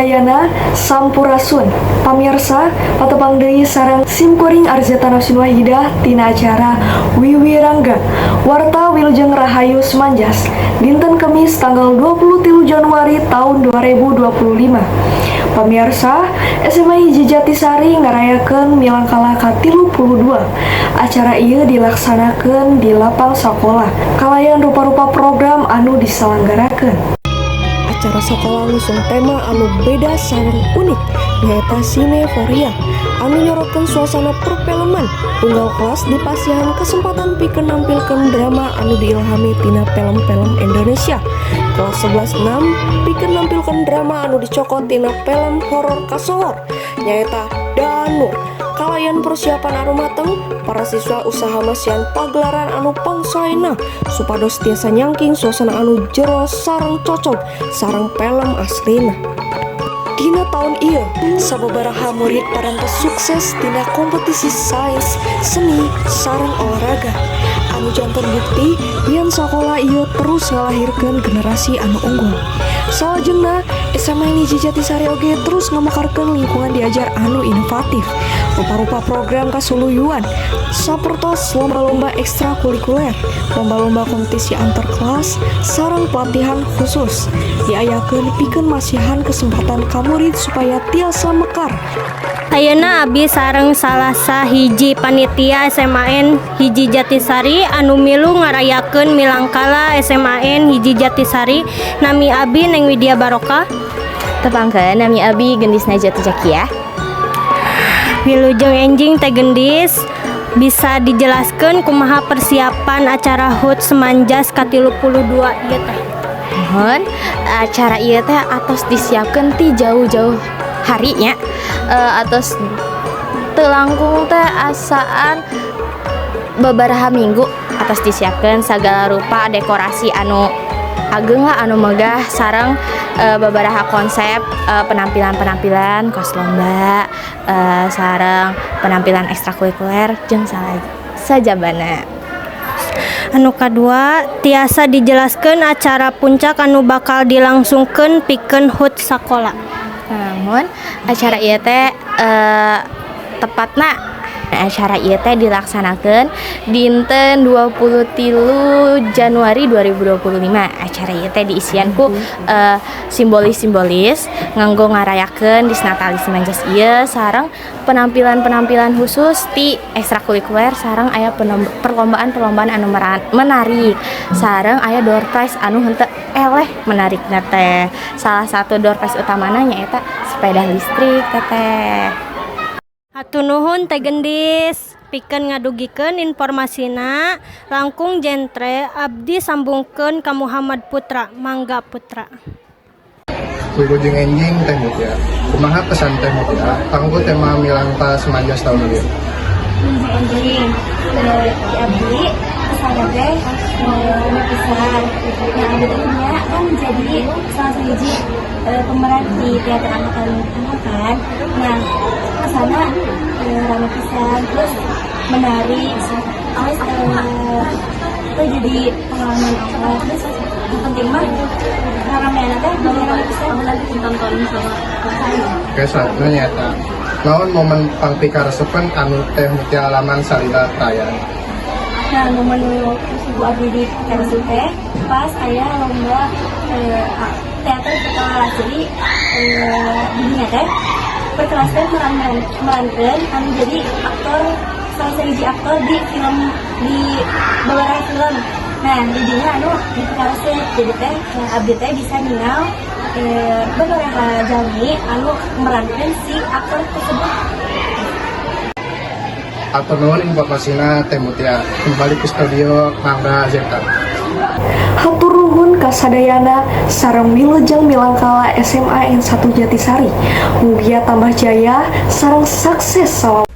Kasadayana, sampurasun. Pamirsa, patepang deui sareng simkuring Arzeta Nafsin Wahidah tina acara Wiwirangga. Warta Wilujeng Rahayu Smanjas. Dinten Kemis tanggal 23 Januari tahun 2025. Pamirsa, SMA 1 Jatisari ngarayakeun milangkala ka-32. Acara ieu dilaksanakeun di lapang sakola. Kalayan rupa-rupa program anu diselenggarakeun. Acara sekolah ngusung tema anu beda sareng unik, nyaeta Sineforia anu nyorotkeun suasana perfilman. Unggal kelas dipasihan kesempatan pikeun nampilkeun drama anu diilhami tina film-film Indonesia. Kelas 11 6 pikeun nampilkeun drama anu dicokot tina film horor kasohor, nyaeta Danur. Kalayan persiapan anu mateng, para siswa usaha masihan pagelaran anu pangsaena supados tiasa nyangking suasana anu jero sareng cocok sareng film aslina. Dina tahun ieu, sababaraha murid parantos sukses dina kompetisi sains, seni, sareng olahraga. Anu janten bukti yen sakola ieu terus ngalahirkeun generasi anu unggul. Salajengna, SMA 1 Jatisari oge terus ngamekarkeun lingkungan diajar anu inovatif. Rupa-rupa program kasuluyuan, sapertos lomba-lomba ekstrakurikuler, lomba-lomba kompetisi antar kelas, sareng pelatihan khusus diayakeun pikeun masihan kesempatan ka murid supaya tiasa mekar. Ayeuna abi sareng salah sahiji panitia SMAN 1 Jatisari anu milu ngarayakeun milangkala SMAN 1 Jatisari. Nami abi Neng Widya Barokah. Tepangkeun, nami abi Gendis Najati Jakia. Wilujeng enjing, Teh Gendis, bisa dijelaskan kumaha persiapan acara HUT Smanjas ka-32 ieu teh? Muhun, acara ieu teh atos disiapkeun ti jauh-jauh hari nya. Atos teu langkung teh asaan beberapa minggu atos disiapkeun segala rupa dekorasi anu ageng lah, anu megah, sareng beberapa konsep penampilan-penampilan kos lomba sareng penampilan ekstrakurikuler jeung sajabana. Anu kadua, tiasa dijelaskan acara puncak anu bakal dilangsungkeun pikeun HUT sakola? Namun acara ieu teh tepatna acara ieu teh dilaksanakeun dinten 23 Januari 2025. Acara ieu teh diisian ku simbolis-simbolis nganggo ngarayakeun Disnatalis Smanjas ieu sareng penampilan-penampilan khusus ti ekstrakurikuler, sareng aya perlombaan-perlombaan anu menarik, sareng aya door prize anu henteu eleh menarikna teh. Salah satu door prize utamana nyaeta sepeda listrik, Teteh. Hatur nuhun, Teh Gendis, pikeun ngadugikeun informasina. Langkung jentre abdi sambungkeun ka Muhammad Putra. Mangga, Putra. Wilujeng enjing, Teh Mutia. Kumaha pesan Teh Mutia kanggo tema Milangkala Smanjas tahun ieu? Enjing, di abdi kesana teh rame pisan. Nah, abdi teh nya kan jadi salah sahiji pemeran di teater angkatan kan. Nah, kesana rame pisan, terus menarik, terus itu jadi pengalaman awal. Terus yang penting mah ramean teh rame pisan ditonton sama saya. Oke, selanjutnya nyaeta naon momen pangpikaresepeun anu Teh Mutia alaman salila perayaan? Nah, momen ku abdi di RSUP teh pas aya lomba teater kelas. Jadi didinya teh per kelas teh merankeun anu jadi aktor, salah sahiji aktor di film, di beberapa film. Nah, didinya anu dipikaresep, jadi teh abdi teh bisa ningal beberapa jalmi anu merankeun si aktor tersebut. Hatur nuhun informasina, Teh Mutia. Kembali ke studio, mangga, Zeta. Hatur nuhun kasadayana sareng wilujeng milangkala SMA N 1 Jatisari. Mugia tambah jaya sareng sukses salawas.